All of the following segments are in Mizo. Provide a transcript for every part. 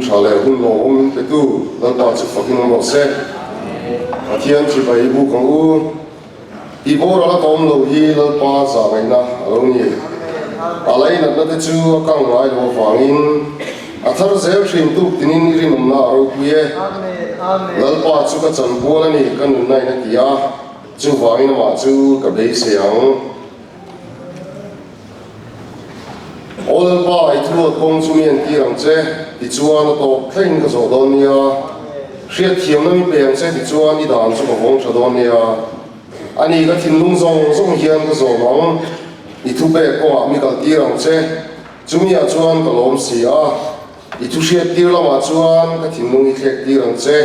tha leh hun lawmawm min petu Lalpa chu fakin awm rawh se. Pathian chibai buk ang u. I boral a tawm lo hi Lalpa zah ngaihna a lo ni. A lainatna te chu a kang ngai lo avangin a thar zel thin tuk tinin i rinawmna a ropui e. Lalpa chu ka chanpual a ni ka nunna in a ti a, chuvangin amah chu ka beisei ang. Aw Lalpa, i thuruat kawng chu mi an tir ang che, tichuan a tawp thlengin ka zawh dawn nia. Hriatthiamna mi pe ang che, tichuan i dan chu ka vawng tha dawn nia. A ni, ka thinlung zawng zawng hian ka zawm ang, i thupek kawngah mi kal tir ang che, chumiah chuan ka lawm si a. I thu hriattir lamah chuan ka thinlung i thlek tir ang che,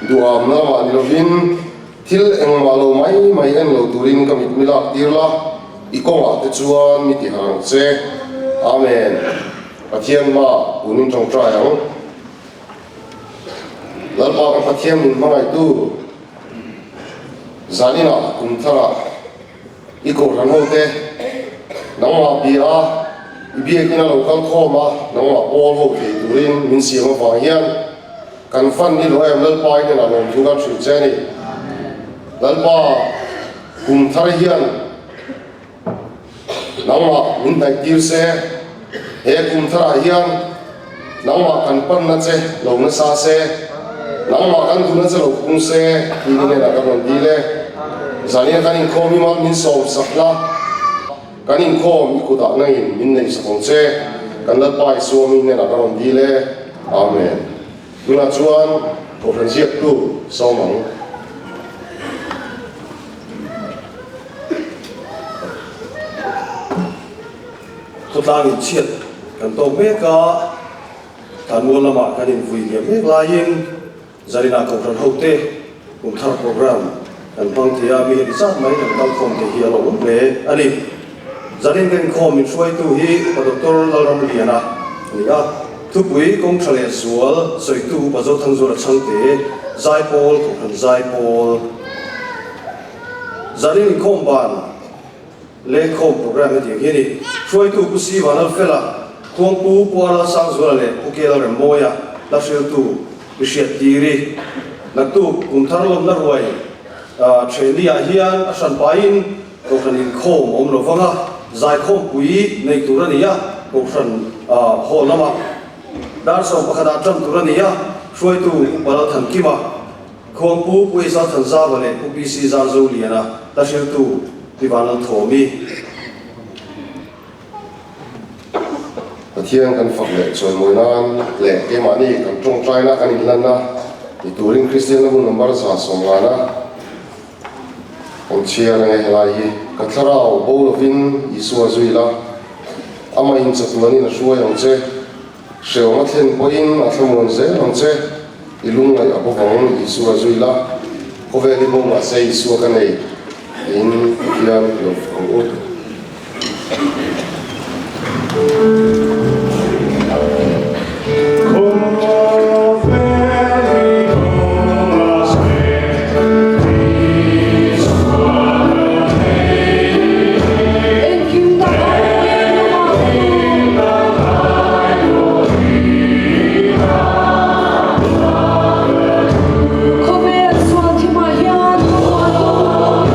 duhamna lamah ni lovin. Thil engmah lo mai mai en lo turin ka mit mi lak tir la, i kawngah te chuan mi ti harh ang che. Amen. Pathian hma kun in tawngtai ang. Lalpa kan Pathian min hmangaihtu, zaninah kum tharah i kohhran ho te nangmah bia a, i biakina lo kal khawm a, nangmah pawl ho thei turin min siam avang hian Kan fan ni lo em Lalpa i hnenah lawmthu kan hrilh che a ni. Lalpa, kum thar hian nangmah min hnaih tir se, he kum tharah hian nangmah kan panna che lo nasa se, nangmah kan duhna che lo pung se tih i hnenah kan rawn dil e. Zania kan inkhawm hi mal min sawm sak la, kan inkhawm i kutah nangin min neih sak ang che. Kan Lalpa Isua mi hnenah kan rawn dil e. Amen. Tunah chuan Kohhran ziaktu sawm ang. Khawtlang inchhiat kan tawk mek a, Tlanmual lamah kan invui liam mek laiin Zarina Kohhran hote kum thar program kan hmang thei a, mi heti zat mai kan kal khawm thei hi a lo awm hle a ni. Zarin kan inkhawm min hruaitu hi Upa Doctor Lalramliana a ni a, thupui kawng tha leh zual sawitu Upa Zothangzuala Chhangte, Zaipawl, Kohhran Zaipawl. Zarin inkhawm ban lengkhawm program hetiang hi a ni. Hruaitu Pu Si Vanlalfela, Khuangpu Pu Aral Sangzuala leh Pu Kel Remmawia hla hriltu i hriattiri. Naktuk kumthar lawmna ruai Thehni-ah hian a hran pahin Kohhran inkhawm awm lo vang a, zaikhawmpui neih tur a ni a, Kohhran hall lamah dar 11 ah tan tur a ni a, hruaitu Upa Lalthankima, Khuangpu Pu Isal Thanzava leh Pu PC Zarzoliana hla hriltu Pi Vanlalthawmi. Pathian kan fak leh chawimawi nan leh keimahni kan tawngtaina kan inhlanna ni turin Kristianna hun number 150 kan chhiar ange helai hi. Ka thlarau bo lovin Isua zui la, amah in chatuanin a hruai ang che, hrehawm a thlen pawhin a thlamuan zel ang che, i lungngaih a bawk ang Isua zui la, khawvel hi bo mahse Isua ka nei tiin Pathian lo fak ang u. Khawvel sual thimah hian ka muan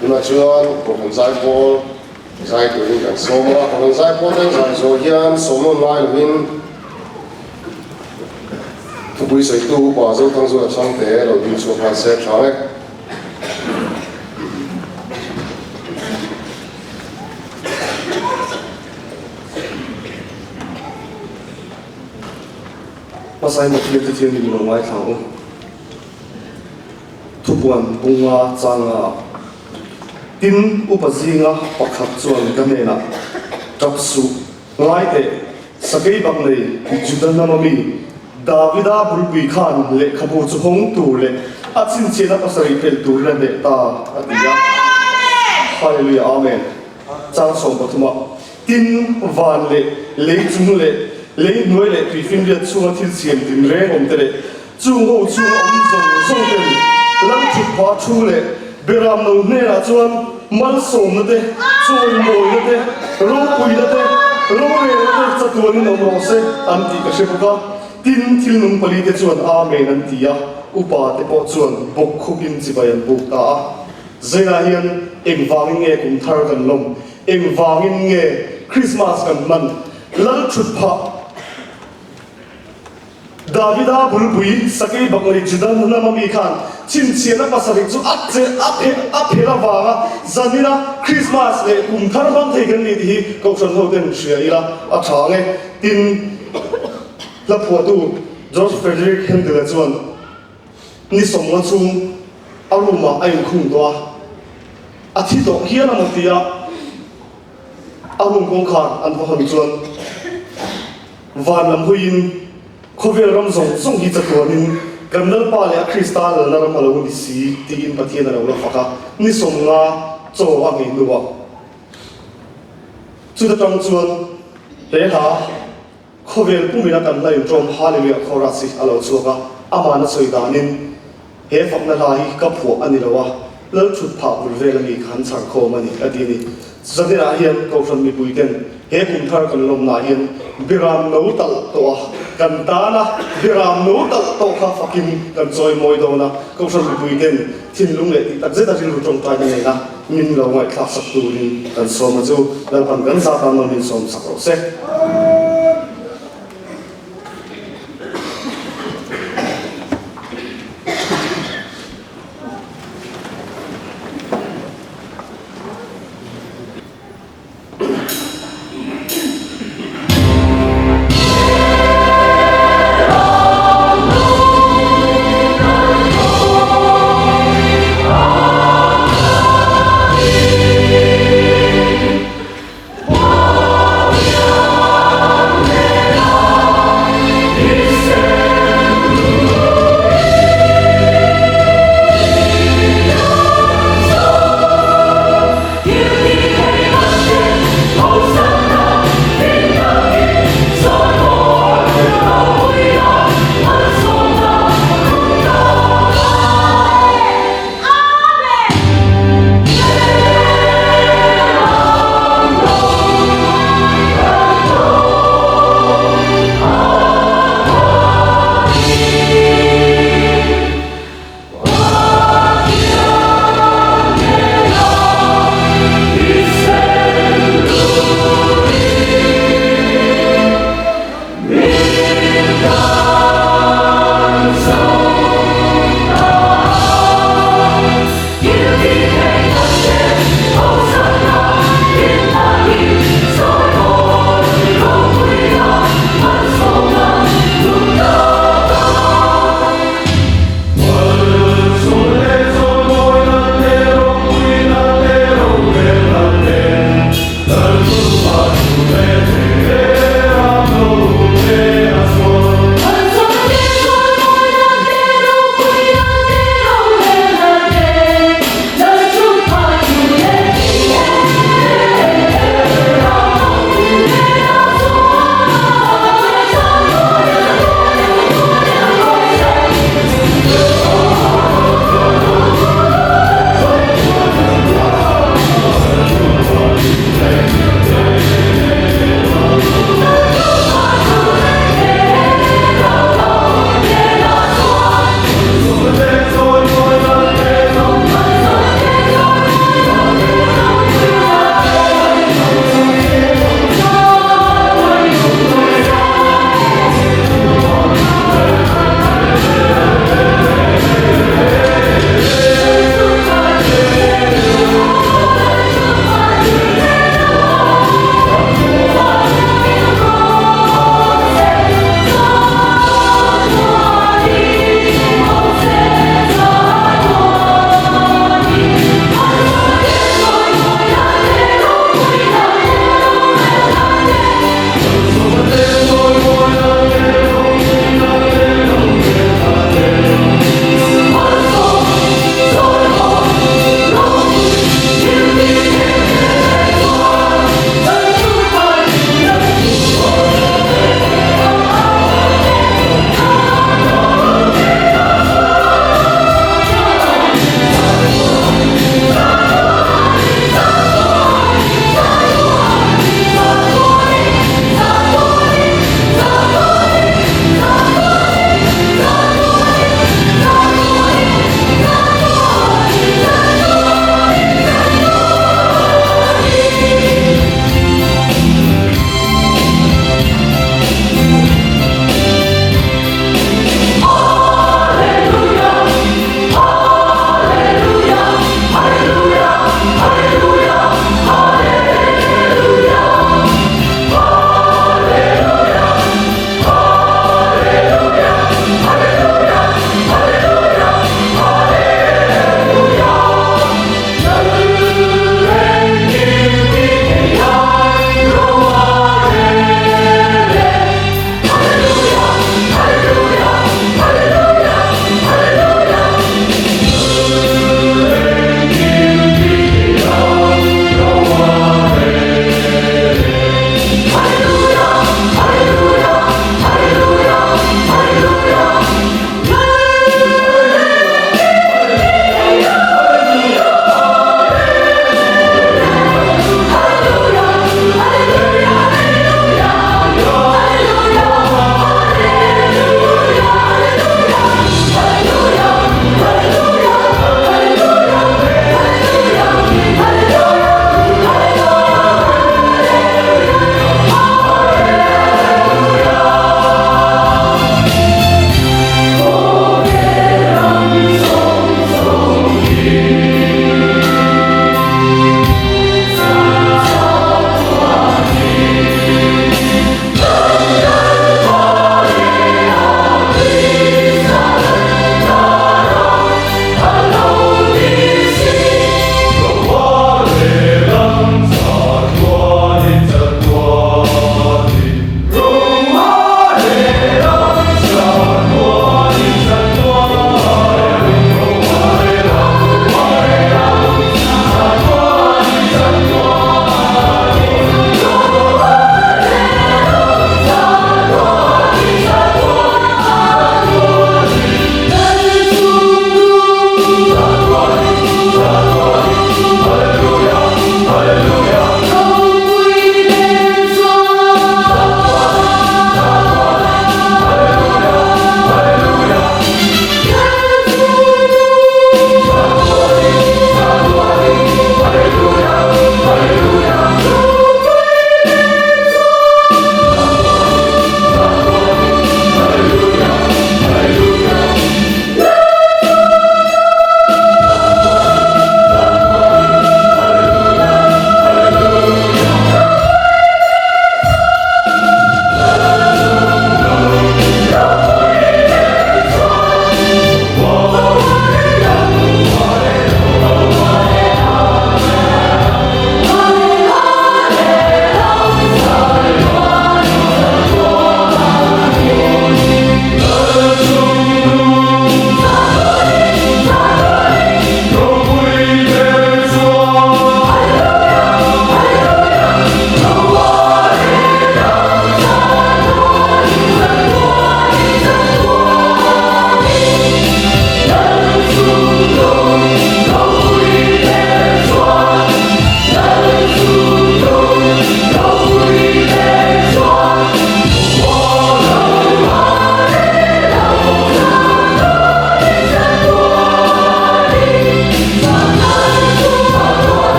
Tunah chuan Kohhran Zaipawl zai turin kan sawm a, Kohhran Zaipawl te an zai zawh hian sawmnawn ngai lovin thupui sawitu upa Zothangzuala Chhangte lo ding chhuak nghal se tha e. Hmasai Mathiam te thiam in lo ngaithla u. Thupuan bunga changa tin upa zinga pakhat chuan ka hnenah, Tap suh, ngai teh, sakei bak nei Juda hnama mi Davida bulpui khan lehkhabu chu hawng tur leh a chhinchhiahna pasarih phelh turin a hneh ta, a ti a. Hallelujah Amen. Chang 13 ah, Tin, van leh lei chung leh lei hnuai leh tuifinriat chhunga thil siam tinreng awmte leh Chung ho chu a awm zawng zawng ten lam thut phah thu leh Beram no hnenah chuan malsawmna te, chawimawina te, ropuina te, rorelna te chatuanin awm rawh se an tih ka hre bawk a. Tin, thil nung pali te chuan Amen an ti a, upa te pawh chuan bawk khupin chibai an buk ta a. Zaiah hian engvangin nge kum thar kan lawm? Engvangin nge Krismas kan hman? Lal thut phah. Davida bulpui sakei baknei Juda hnama mi khan chhinchhiahna pasarih chu a che a phe a phelh avanga zanina Krismas leh kum thar hmang thei kan ni tih hi Kohhran ho ten hria ila a tha ang e. Tin, hla phuahtu George Frederick Handel-a chuan ni sawmnga chhung a room-ah a inkhung tawh a, a thi tawh hial a maw tia a room kawngkhar an va hawn chuan Van lam huiin khawvel ram zawng zawng hi chatuanin kan Lalpa leh a Krista lalna ram a lo ni si tiin Pathian a lo la fak a, ni sawmnga chaw a nghei hnuah chuta tang chuan he hla khawvel pumina kan hla inṭawm Hallelujah Chorus hi a lo chhuak a, amahna sawi danin He fakna hla hi ka phuah a ni lo a, Lal thut phah bul vel a mi kha an chhar khawm a ni, a ti a ni. Zaninah hian Kohhran mipui ten he kum thar kan lawmnaah hian Biram no talh tawh a, kan tana Biram no talh tawh kha fakin kan chawi mawi dawn a, Kohhran mipui ten thinlung leh tih tak zeta rilru tawngtaina nena min lo ngaihthlak sak turin kan sawm a chu Lalpan kan zat tan nawn in sawm sak rawh se.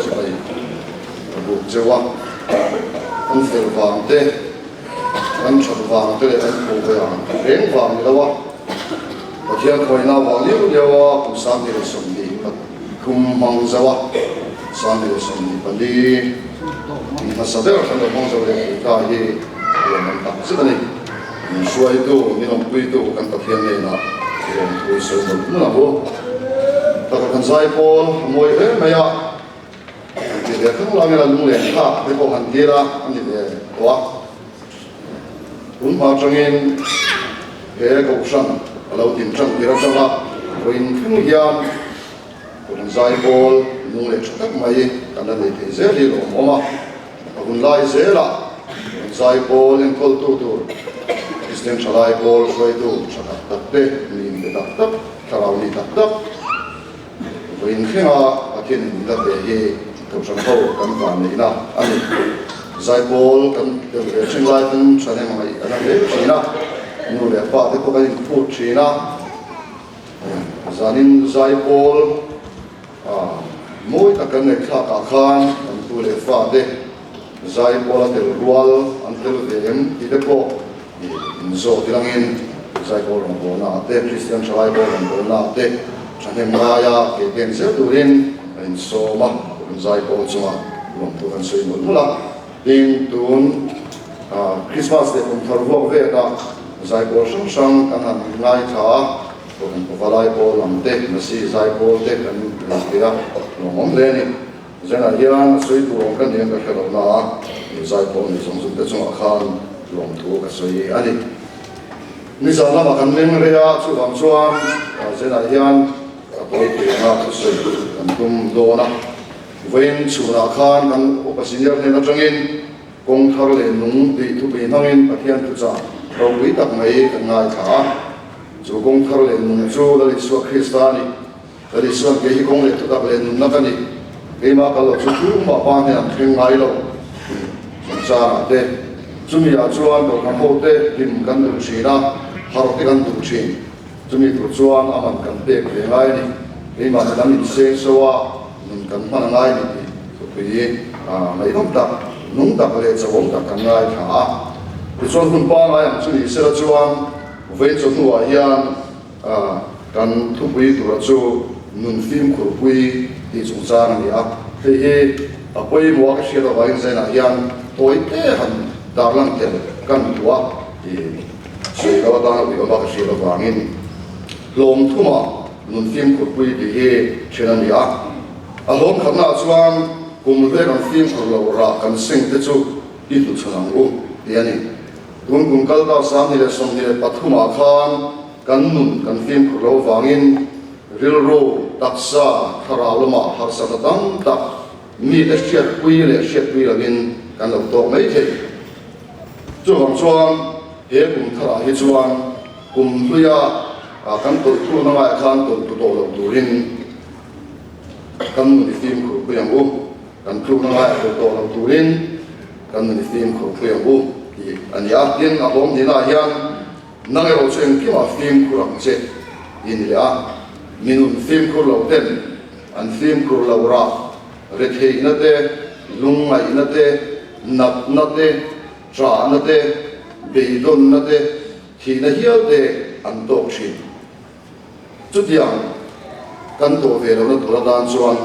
chibai ka buk cheu a, kan fel vang te, kan that vang te leh kan phu ve ang reng vang ni lo a, Pathian khawiina vang liau liau a kum 2023 hmang zo a, 2024 in hmasa ber kan lo hmang zo leh thei ta hi a lawmawm tak zet a ni. Min hruaitu, min awmpuitu kan Pathian hnenah lawmthu i sawi mawlh mawlh ang u. Taka kan zaipawl a mawi hle mai a, han ti ve thang langin a lunglen thlak te pawh han dil a, a ni ve tawh a. Tun hma atangin he Kohhran a lo din tan tir atanga vawiin thleng hian Kohhran zaipawl nung leh tha tak mai kan la nei thei zel hi lawmawm a. A hun lai zelah kan zaipawl enkawltu tur Kristian thalai pawl hruaitu tha tak tak te, mi inpe tak tak, thlarau ni tak tak vawiin thlenga Pathianin min la pe hi Kohhran ho kan vanneihna a ni. Zaipawl kan tel ve thin lai pawn thahnem ngaih a la hle thin a, nu leh pa te pawh kan inphut thin a, zanin zaipawl A mawi tak kan ngaihthlak ah khan kan tu leh fa te zai pawl a tel rual an tel ve em tih te pawh in zawt ilangin zai pawl rawngbawlna ah te Kristian thalai pawl rawngbawlna ah te thahnem ngaia ke pen zel turin a insawm a, kan zai pawl chungah lawmthu kan sawi mawlh mawlh a. Tin, tun Krismas leh kum thar vuak veka zaipawl hrang hrang kan han ngaithla a, Kohhran Pavalai pawl lam te, Masi zaipawl te kan nei thei a, lawmawm hle a ni. Zanah hian a sawi tur awm ka ni ang ka hre lo na a, zaipawl nei zawng zawng te chungah khan lawmthu ka sawi a ni. Nizan lamah kan meng rei a, chuvang chuan zanah hian a tawi thei anga thusawi kan tum dawn a. Vawiin chhunah khan kan upa senior hnen atangin kawng thar leh nung tih thupui hmangin Pathian thuchah ropui tak mai kan ngaithla a. Chu kawng thar leh nung chu Lal Isua Krista a ni. Lal Isua'n kei hi kawng leh thutak leh nunna ka ni, keimah kal lo chu tumah pa hnen an thleng ngai lo tih chungchangah te, chumi ah chuan Kohhran hote hlim kan duh thin a, harh te kan duh thin. Chumi tur chuan a man kan pek ve ngai a ni. Keimahni lam inseng so a, nun kan hman a ngai a ni tih thupui ngaihnawm tak, nung tak leh chauhawm tak kan ngaithla a. Tichuan hun pangngai ang chu ni sela chuan vawiin chawhnuah hian kan thupui tura chu nun fimkhurpui tih chungchang a ni a. Hei hi a pawimawh a ka hriat avangin zainah hian tawi te han tarlan tel kan duh a. Sawi lo atana ui awm a ka hriat avangin hlawm thuma nun fimkhurpui tih hi then a ni a. A hlawm khatnaah chuan kum hlui kan fimkhur loh rah kan seng te chu i hnuchhawn ang u tih a ni. Tun kum kal ta 2023 ah khan kan nun kan fimkhur loh avangin rilru, taksa, thlarau lamah harsatna tam tak mite hriatpui leh hriatpui loin kan lo tawk mai thei. Chuvang chuan he kum tharah hi chuan kum hluia kan tawlh thlukna ngaiah khan tawlh tu tawh lo turin kan nun i fimkhur pui ang u, kan thlukna ngaiah tawlh tawh lo turin kan nun i fimkhur pui ang u tih a ni a. Tin, a hlawm hnihnaah hian nang erawh chu engkimah fimkhur ang che tih a ni leh a, mi nun fimkhur lo ten an fimkhur lo rah retheihna te, lungngaihna te, natna te, ṭahna te, beidawnna te, thihna hial te an tawk ṭhin. Chutiang kan tawh ve lohna tur atan chuan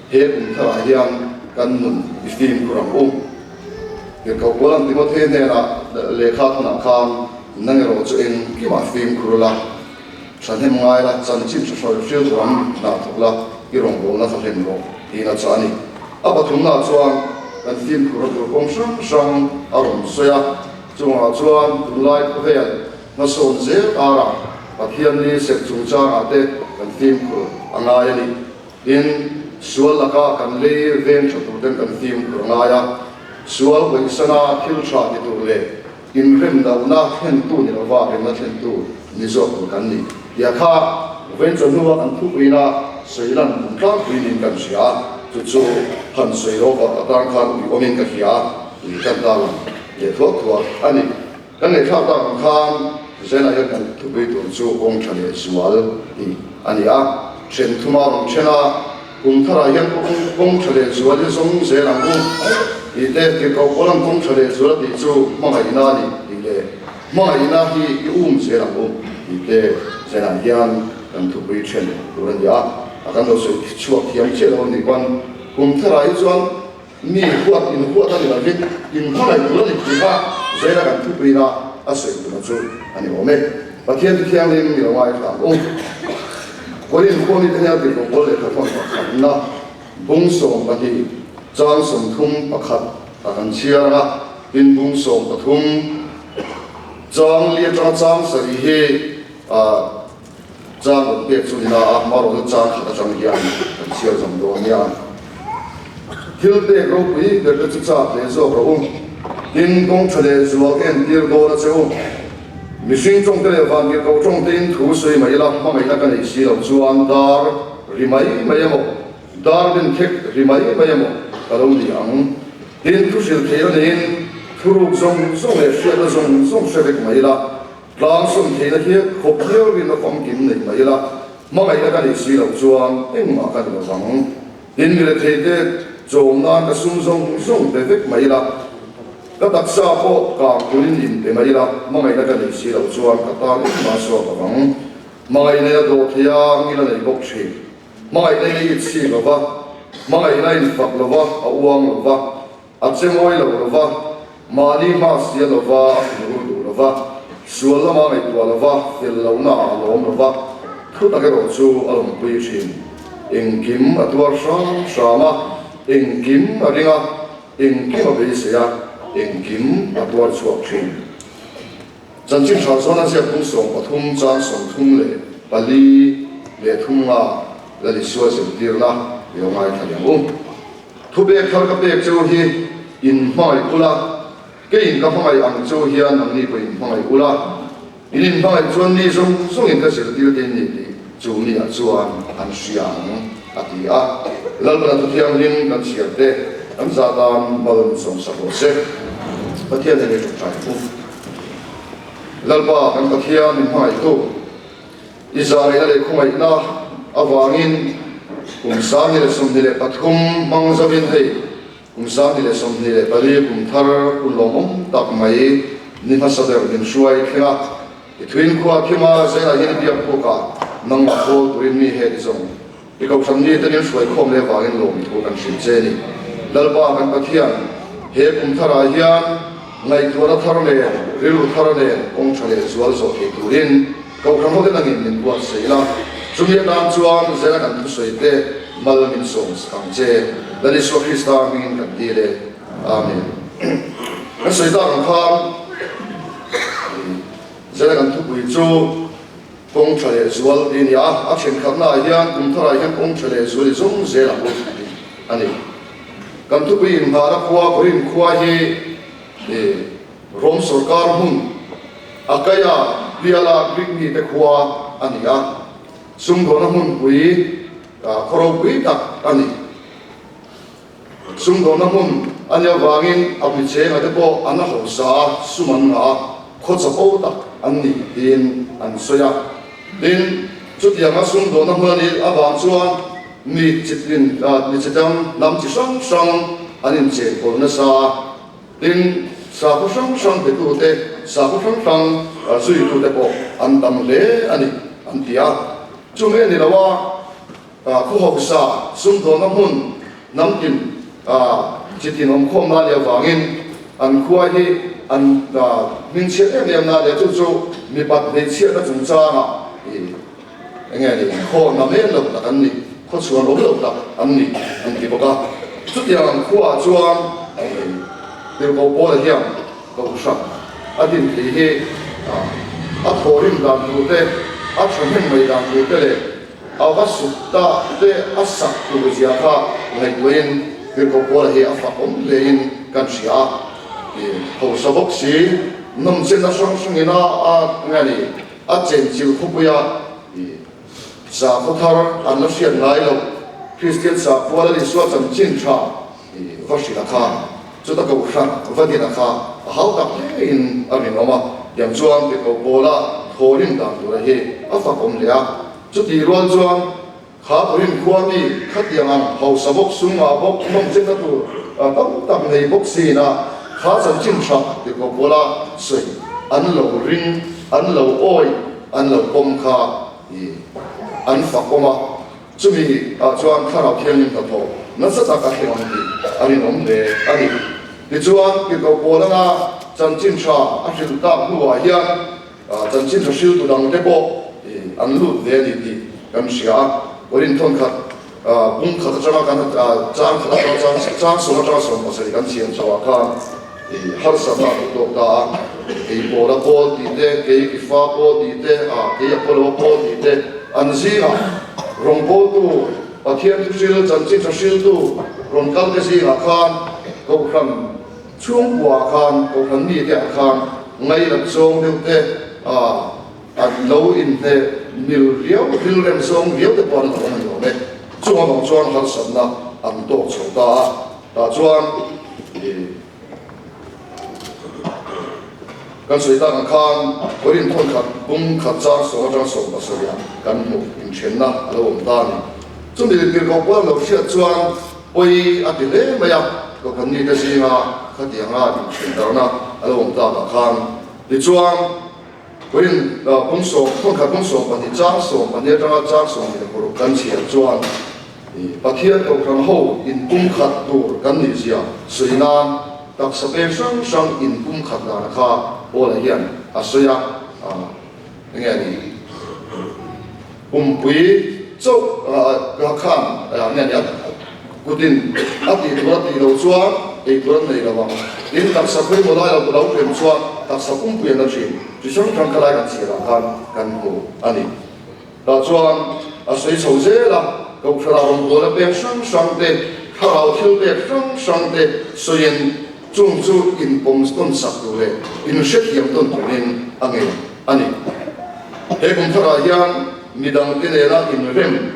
he kum tharah hian kan nun i fimkhur ang u. Tirhkoh Paula'n Timothea hnenah lehkha thawnah khan, Nang erawh chu engkimah fimkhur la, Thahnem ngai la, chanchin tha hrawi hrial tur ang hna thawk la, i rawngbawlna kha hlen rawh, tiin a chah a ni. A pathumnaah chuan kan fimkhurna tur kawng hrang hrang a rawn sawi a, chungah chuan tunlai khawvel hmasawn zel karah Pathian ni sek chungchangah te kan fimkhur a ngai a ni. Tin, sual laka kan lei veng tha tur ten kan fimkhur a ngai a, sual hawisana thil tha ti tur leh Inremlohna thlentu ni lova remna thlentu ni zawk tur kan ni tia kha vawiin chawhnua kan thupuina sawi lan tum tlangpui niin kan hria a, chu chu han sawi lo vak atan khan ui awmin ka hria a, ui kan ta lang leh thuak thuak a ni. Kan ngaihthlak tak ang khan Zenah hian kan thupui tur chu kawng tha leh zual tih a ni a, then thuma rawn then a. Kum tharah hian kawng tha leh zual hi zawng zel ang u tih te, tirhkoh Paula'n kawng tha leh zual a tih chu hmangaihna a ni tih leh hmangaihna hi i um zel ang u tih te zenah hian kan thupui then tur a ni a, a kan lo sawi chhuak thiam chiah lo a nih pawn kum tharah hi chuan mi huat inhuat a ni lovin inhmangaih tur a ni tih kha zela kan thupuina a sawi tuma chu a ni awm e. Pathian chu thianghlim mi lo ngaithla ang u. Korin khua mite hian tirhkoh pawl lehkha thawn pakhatna bung 12 chang 31 a kan chhiar ang a, tin bung 13 chang li atanga chang sarih hi ah chang rawn pek chu ni na a, hmarawhna chang khat atang hian kan chhiar zawm dawn nia. Thil pek ropui ber te chu chak leh zawk rawh u, tin kawng tha leh zual ka entir dawn a che u. Mihring tawngte leh vantirhkoh tawngtein thu sawi mai ila, hmangaihna ka neih si loh chuan dar ri mai mai emaw, dar benkhek ri mai mai emaw ka lo ni ang. Tin, thu hrilh theihna neiin thuruk zawng zawng leh hriatna zawng zawng hre vek mai ila, tlang sawn theihna hial khawp hial rinna famkim nei mai ila, hmangaihna ka neih si loh chuan engmah ka ni lo vang. Tin, mi retheite chawm nan ka sum zawng zawng pe vek mai ila, Ka taksa pawh kang turin in pe mai ila, hmangaihna ka neih si loh chuan ka tan engmah suak lo vang. Hmangaihna i a dawh thei a, ngil a nei bawk thin. Hmangaihna i it chhik lo va, hmangaihna in fak lo va, a uang lo va, a che mawi lo lo va, mahni hma sia lo va, a thinur duh lo va, sual lama ngaihtuah lo va, fel lohna ah a lawm lo va, thu tak erawh chu a lawmpui thin. Engkim a tuar hram hram a, engkim a ring a, Engkim a beisei a, engkim a tuar chhuak thin. Chanchin tha chuan a ziak bung 13 chang 34 leh thum nga Lal Isua zirtirna i lo ngaithla leh ang u. Thupek thar ka pek chu hi in hmangaih ula, keiin ka hmangaih ang chu hian nangni pawh in hmangaih ula, in inhmangaih chuan mi zawng zawngin ka zirtir te in ni tih chu miah chuan an hria ang, a ti a. Lalpana Thuthianghlim kan chhiar te kan zah tan mal min sawmsak rawh se. Pathian nen i ṭawngṭai ang u. Lalpa kan Pathian min hmangaihtu, i zahreihna leh khawngaihna avangin kum 2023 hmang zovin hei Kum 2024 kum thar hun lawmawm tak mai ni hmasa ber min hruai thleng a, i thuin khua thima zelah hian i biak pukah nangmah hawl turin mi he ti zawng i kohhran mite min hruai khawm leh vangin lawm thu kan hrilh che ni. Lalpa kan Pathian, he kum tharah hian ngaihtuahna thar nen, rilru thar nen kawng tha leh zual zawh thei turin kohhran hote nangin min buatsaih la, chumi atan chuan zela kan thusawi te mal min sawm ang che. Lal Isua Krista hmingin kan dil e. Amen. Kan sawi tak ang khan zela kan thupui chu kawng tha leh zual tih a ni a, a thenkhatnaah hian kum tharah hian kawng tha leh zual i zawng zel ang u tih a ni. Kan thupui inngahna khua Korinth khua hi Rom sorkar hmun Akaia biala Greek mite khua a ni a, sumdawna hmunpui khaw ropui tak a ni. Sumdawna hmun a nih avangin a michenga te pawh an hausa a, sum an ngah a, khaw chapo tak an ni tiin an sawi a. Tin, chutianga sumdawna hmun a nih avang chuan mi chitin, mi chidang hnam chi hrang hrang an inchenkawlh nasa a. Tin, sakhaw hrang hrang betute, sakhaw hrang hrang zuitute pawh an tam hle a ni, an ti a. Chumi a ni lo a, khaw hausa sumdawnna hmun hnam tin chi tin awm khawmna a nih avangin an khua hi an hmingchhiat em em na a ni a, chu chu mipat hmeichhiatna chungchangah eng nge ni, khaw namen lo tak an ni, khaw chhuan awm lo tak an ni an ti bawk a. Chutiang ang khuaah chuan Tirhkoh Paula hian Kohhran a din thei hi a thawhrim dan tur te, a thahnem mai dan tur te leh a va suk ta te a sak tur zia kha ngaihtuahin Tirhkoh Paula hi a fak awm hlein kan hria a. Hausa bawk si, nawmchenna hrang hrangin a eng nge ni, A chenchilh khawpuia sakhaw thar an la hriat ngai loh Kristian sakhua Lal Isua chanchin tha va hrilh a kha, chuta kohhran va din a kha a hau tak hlein a rinawm a, tiang chuan Tirhkoh Pawla thawhrim dan tura hi a fakawm leh a, chutih rual chuan. Kha Korin khua mi khatiang ang hausa bawk sum ngah bawk nawmchenna tur tam tak nei bawk siin a kha chanchin tha tirhkoh Paula sawi an lo ring, an lo awi, an lo pawm kha i an fak awm a. Chumi ah chuan Thlarau Thianghlim hnathawh nasa tak a thleng ang tih a rinawm hle a ni. Tichuan tirhkoh Paulana chanchin tha a hrilh tak hnuah hian Chanchin tha hriltu dangte pawh an lut ve a ni tih kan hria a, Korin thawnkhat pum khat atanga kan chang khat atanga chang chang sawm atanga 70 kan chhiam chho ah khan harsatna a duh tawk ta a, kei Paula pawl tih te, kei Kifa pawl tih te, kei Apollo pawl tih te an zingah rawngbawltu Pathian thuhril chanchin tha hriltu rawn kalte zingah khan Kohhran Chhungkua ah khan Kohhran mite ah khan ngainat zawng deuh te an lo inhneh mil riau, rilrem zawng riau te pawh an lo awm a ni awm e. Chung avang chuan harsatna an tawk chho ta a, tah chuan kan sawi tak ang khan Korin thawnkhat bung khat chang sawm atang 17 ah kan hmuh inthenna a lo awm ta a ni. Chumi tirhkoh pawh an lo hriat chuan Pawi a ti hle mai a, Kohhran mite zinga khatianga inthendarhna a lo awm takah khan. Tichuan, Korin pum sawm, thawnkhat pum 12 chang 12 atanga chang 26 kan chhiar chuan Pathian Kohhran ho inpumkhat tur kan nih zia sawi nan taksa peng hrang hrang inpumkhat dan kha Paula hian a sawi a, enge a nih? Pumpui chauh ka khan nge nia kutin a tih tur a tih loh chuan ei tur an nei lo ang. Tin, taksa pawimawh lai lo lo hrem chuan taksa pumpui an la thin. Chi hrang hrang kha lai kan chhiarah khan kan hmu a ni. Tah chuan a sawi chho zel a, Kohhranah rawngbawlna pek hrang hrang te, thlarau thil pek hrang hrang te sawiin chung chu inpawm tawn sak tur leh inhrethiam tawn turin a ngei a ni. He kum tharah hian midangte nena inrem,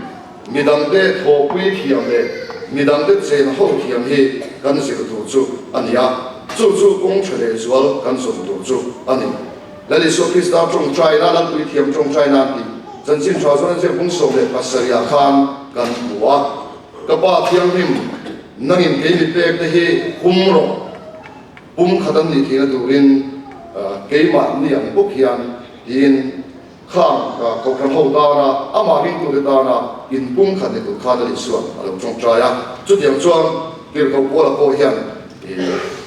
midangte thawhpui thiam leh midangte chen ho thiam hi kan zir tur chu a ni a, chu chu kawng tha leh zual kan zawm tur chu a ni. Lal Isua Krista tawngtaina, Lalpui thiam tawngtaina an tih chanchin tha chuan an ziak bung 17 ah khan kan hmu a, Ka Pa Thianghlim, nangin kei mi pek te hi hum rawh. Pum khat an nih theihna turin keimah ni ang bawk hian tiin khang Kohhran ho tana amah ringtute tana in pum khat ni tur khan a Isua'n a lo tawngtai a. Chutiang chuan Tirhkoh Paula pawh hian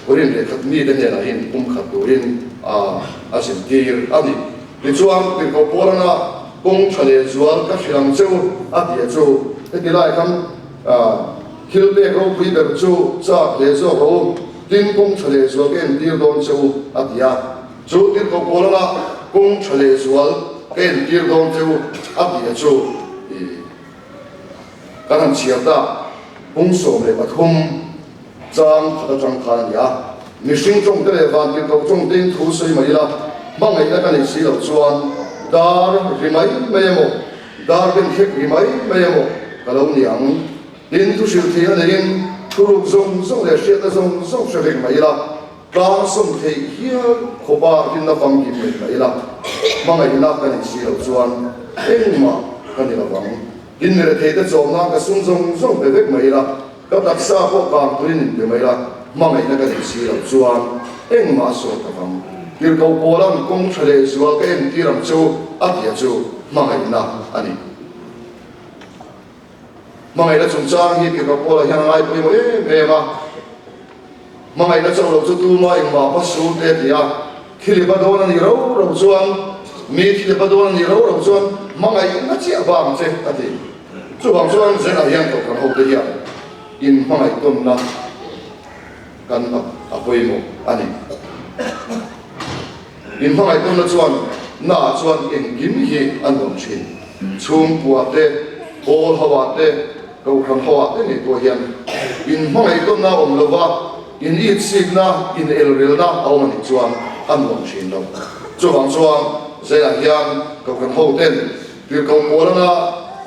Korin lehkhat mite hnenah hian pum khat turin a zirtir a ni. Tichuan Tirhkoh Paulana kawng tha leh zual ka hrilh ang che u a tih chu heti lai khan Thil pek ropui ber chu chak leh zawk rawh u, tin kawng tha leh zual ka entir dawn che u, a ti a. Chu tirhkoh pawl anga kawng tha leh zual ka entir dawn che u, a ti a chu i kan han chhiar ta. Pung 13 chang khat atang khan a ni a. Mihring tawngte leh van tirhkoh tawngtein thu sawi mai ila, hmangaihna ka neih si loh chuan dar ri mai mai emaw, dar ben hlek ri mai mai emaw ka lo ni ang. Tin, thu hrilh thei a neiin thuruk zawng zawng leh hriatna zawng zawng hre vek mai ila, tlang sawm theih hial khawpa rinna famkim nei mai ila, hmangaihna ka neih si loh chuan engmah ka ni lo vang. Tin, mi retheite chawm nan ka sum zawng zawng pe vek mai ila, ka taksa pawh kang turin inpe mai ila, hmangaihna ka neih si loh chuan engmah a sawt lo vang. Tirhkoh Paula'n kawng tha leh zual ka entir ang chu a tia chu hmangaihna a ni. Hmangaihna chungchang hi Tirhkoh Paula hian a ngai pawimawh em em a. Hmangaihna chauh loh chu tuma engmah hma sur te a ti a. Thil i va dawn a nih ro ro chuan, mi thil i va dawn a nih ro ro chuan hmangaihna chiah va ang che a ti. Chuvang chuan Zenah hian Kohhran hote hian inhmangaih tawnna kan a pawimawh a ni. Inhmangaih tawnna chuan naah chuan engkim hi a nuam thin. Chhungkua te, pawl ho ah te, kohhran ho ah te ngei pawh hian inhmangaih tawnna a awm lova, in itsikna, in elrelna a awm a nih chuan a nuam thin lo. Chuvang chuan Zaiah hian kohhran ho ten tirhkoh pawl anga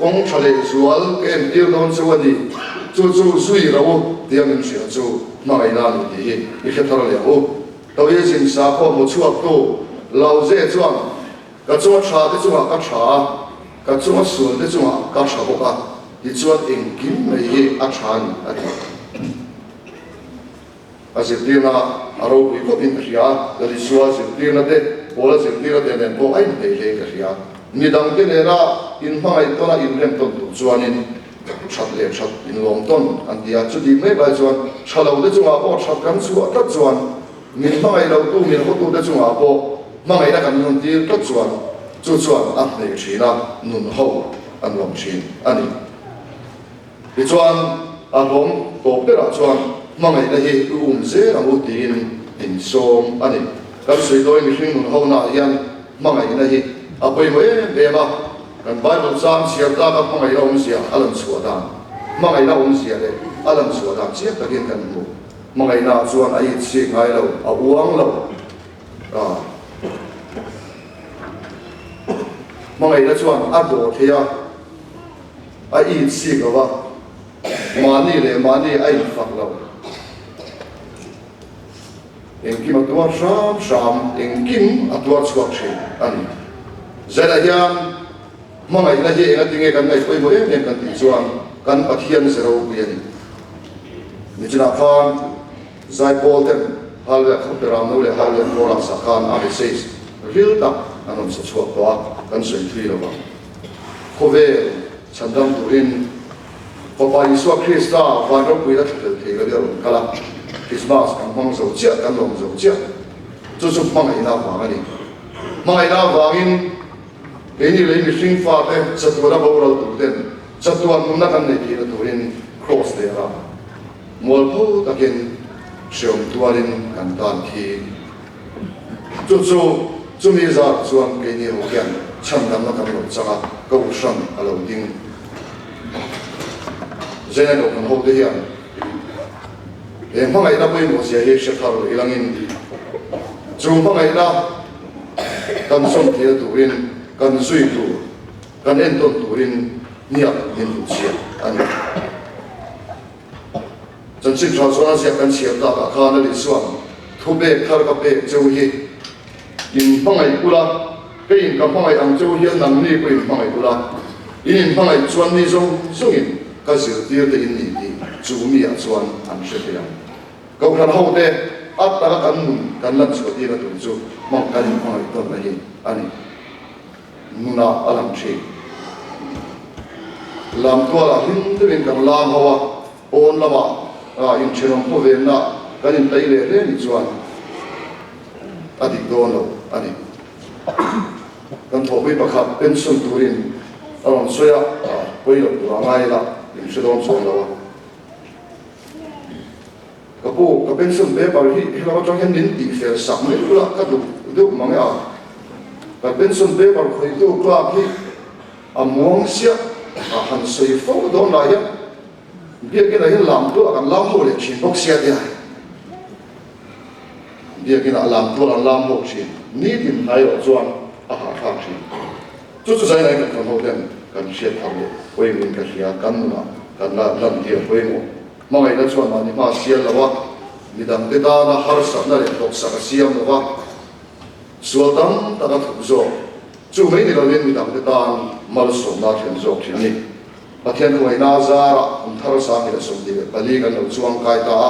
kawng tha leh zual ka entir dawn chu a ni, chu chu zui ro u tia min hrilh chu hmangaihna a ni tih hi i hre thar leh ang u. Taoism sakhaw hmu chhuaktu Lao Tze chuan, Ka chunga tha te chungah ka tha a, ka chunga sual te chungah ka tha bawk a. tichuan engkim mai hi a tha a ni, a ti. A zirtirna a ropui khawpin ka hria a, Lal Isua zirtirna te, Paula zirtirna te nen pawh a inhneih hlein ka hria. Midangte nena inhmangaih tawn a inrem tawn tur chuanin that leh that inlawm tawn an ti a, chutih mai lai chuan tha lo te chungah pawh that kan chhuah tlat chuan min hmangaih lotu min hawtute chungah pawh hmangaihna kan nuntir tlat chuan chu chuan a hneih thin a, nun ho an lawm thin a ni. Tichuan, a hlawm tawp berah chuan hmangaihna hi i um zel ang u tiin min sawm a ni. Kan sawi dawi mihring nun honaah hian hmangaihna hi a pawimawh em em a, kan Bible chang chhiar tlaka hmangaihna awmzia a lan chhuah dan, hmangaihna awmzia leh a lan chhuah dan chiang takin kan hmu. Hmangaihnaah chuan a itchik ngai lo, a uang lo. Hmangaihna chuan a dawh thei a. A it sik lo va, mahni leh mahni a infak lo. Engkim a tuar hram hram, engkim a tuar chhuak thin a ni. Zela hian hmangaihna hi engatinge kan ngaih pawimawh em em kan tih chuan kan Pathian ze ropui a ni. Nichinah khan Zaipawl ten Hallelujah Khawpe Ramno leh Hallelujah Chorus ah khan a message ril tak an rawn sa chhuak tawh a, kan sawi thui lo vang. Khawvel chhandam turin Fapa Isua Krista van ropuina thlahlel thei lo hi a rawn kal a, Krismas kan hmang zo chiah, kan lawm zo chiah. Chu chu hmangaihna avang a ni. Hmangaihna avangin keini lei mihring fate chatuana boral tur ten chatuan nunna kan neih theihna turin Kraws lehah mualpho takin hreawm tuarin kan tan khi. Chu chu chumi zar chuan keini ho hian chhandamna kan lo chang a, Kohhran a lo ding. Zaina Kohhran hote hian he hmangaihna pawimawh zia hi hre thar ilangin chu hmangaihna kan zawm theihna turin kan zui tur, kan entawn turin hniak min duh chhiat a ni. Chanchin tha chuan a ziak kan chhiar takah khan a lih chuan thu pek thar ka pek cheu hi in hmangaih ula, kei in ka hmangaih ang cheu hian nangni pawh in hmangaih ula, in in hmangaih chuan mi zawng zawngin ka zirtir te in ni tih chu mi ah chuan an hre thei ang. Kohhran ho te a taka kan nun kan lan chhuah tirna tur chu hmang kan in hmangaih tawnna hi a ni. Nunah a lang thin. Lamtualah hlim deuhin kan lam ho a, pawn lamah inthenawm khawvenna kan intai leh hle nih chuan a dik dawn lo a ni. Kan thawhpui pakhat pension turin a rawn sawi a, pawi loh tur a ngai ila in hre dawn chuang lo a. Ka pu, ka pension paper hi helam atang hian min tihfel sak mai ula ka duh deuh mang e a. Ka pension paper khawihtu clerk hi a muang siah a han sawi fo dawn lai hian biakinah hian lam tual kan lam ho leh thin bawk sia tia. Biakinah lam tual an lam ho thin nitin hnai erawh chuan a hahthlak thin. Chu chu zainai kan kal ho ten kan hriat thar leh pawimawhin ka hria kan nunah kan la lan tir pawimawh. Hmangaihna chuan mahni hma a sial lo a, midangte tana harsatna leh hlawksak a siam lo a, sual tam tak a thup zawk. Chu mai ni lovin midangte tan malsawmna a thlen zawk thin a ni. Pathian khawngaihna a zarah kum thar 2024 kan lo chuang kai ta a,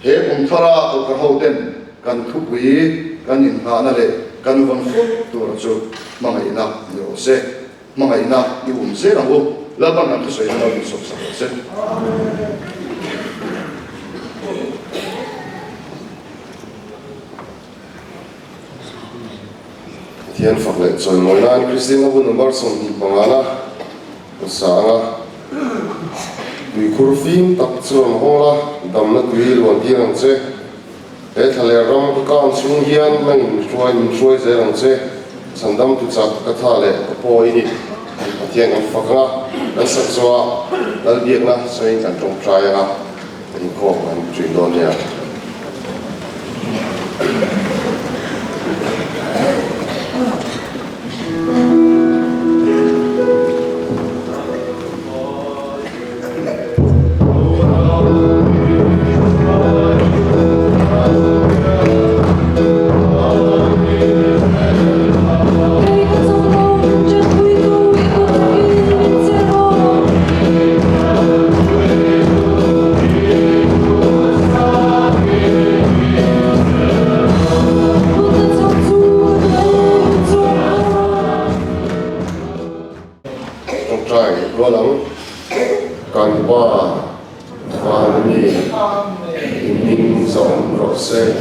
he kum thara Kohhran hoten kan thupui kan inngahna leh kan vawn fur tura chu hmangaihna ni rawh se. Hmangaihna i um zel ang u. Lalpan kan thusawi na lo min sawp sak rawh se. Pathian fak leh chawimawi nan Kristian ho hun number 25 na ka sa ang a. Tuikhur fim tak chu rawn hawl a, damna tui luan tir ang che. He thlaler ram ka kang chhung hian nangin hruai min hruai zel ang che, chhandam tu chak ka tha leh ka pawi i ni. Pathian kan fak ang a, kan sak zawh a, Lalbiakna sawiin kan tawngtai ang a, inkhawm kan ṭin dawn nia. Kei ka chawlh lo, ṭanpuitu i kut takin min che rawh. zawm rawh se,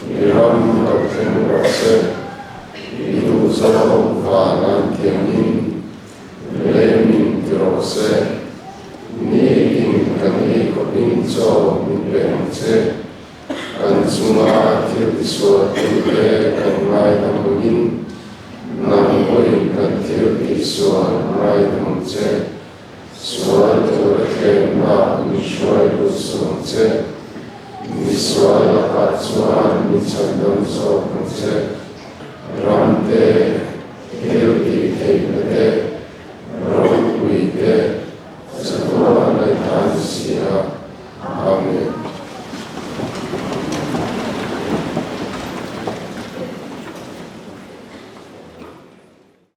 i ram lo thleng rawh se, i duhzawng van an tiangin leimin ti rawh se, nitin kan ei khawpin chaw min pe ang che, kan chunga thil tisual tute kan ngaidam angin nang pawhin kan thil tihsual ngaidam ang che. Sual tur a thlengna min hruai lut suh ang che. Mi sual lakah chuan mi chhandam zawk ang che.